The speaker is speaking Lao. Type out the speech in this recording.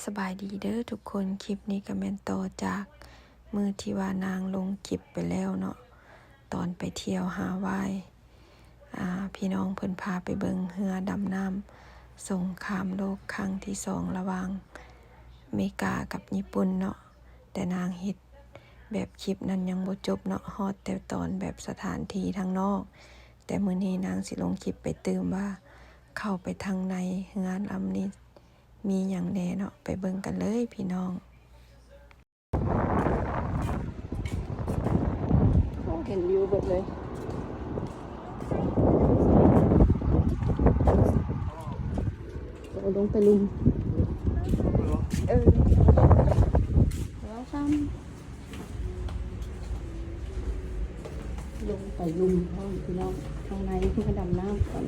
ສະບາຍດີເດີທຸກຄົນ, ຄລິບນີ້ກໍແມ່ນຕໍ່ຈາກມື້ທີ່ວ່ານາງລົງຄລິບໄປແລ້ວເນາະ, ຕອນໄປທ່ຽວຮາວາຍ ອາ ພີ່ນ້ອງເພິ່ນພາໄປເບິ່ງເຮືອດຳນ້ຳສົງຄາມໂລກຄັ້ງທີສອງ ລະຫວ່າງເມກາກັບຍີ່ປຸ່ນເນາະ, ແຕ່ນາງເຮັດແບບຄລິບນັ້ນຍັງບໍ່ຈົບເນາະ, ຮອດແຕ່ຕອນແບບສະຖານທີ່ທາງນອກ, ແຕ່ມື້ນີ້ນາງຊິລົງຄລິບໄປຕື່ມວ່າເຂົ້າໄປທາງໃນເຮືອລຳນີ້ ມີຫຍັງແດ່ເນາະ, ໄປເບິ່ງກັນເລີຍພີ່ນ້ອງ. ໂອ້ ເຫັນວິວເບິດເລີຍ, ໂອ້ ລົງໄປລຸ່ມ, ເອີ Welcome. ລົງໄປລຸ່ມພ້ອມພີ່ນ້ອງ, ທາງໃນເພິ່ນກໍດຳນ້ຳກັນ.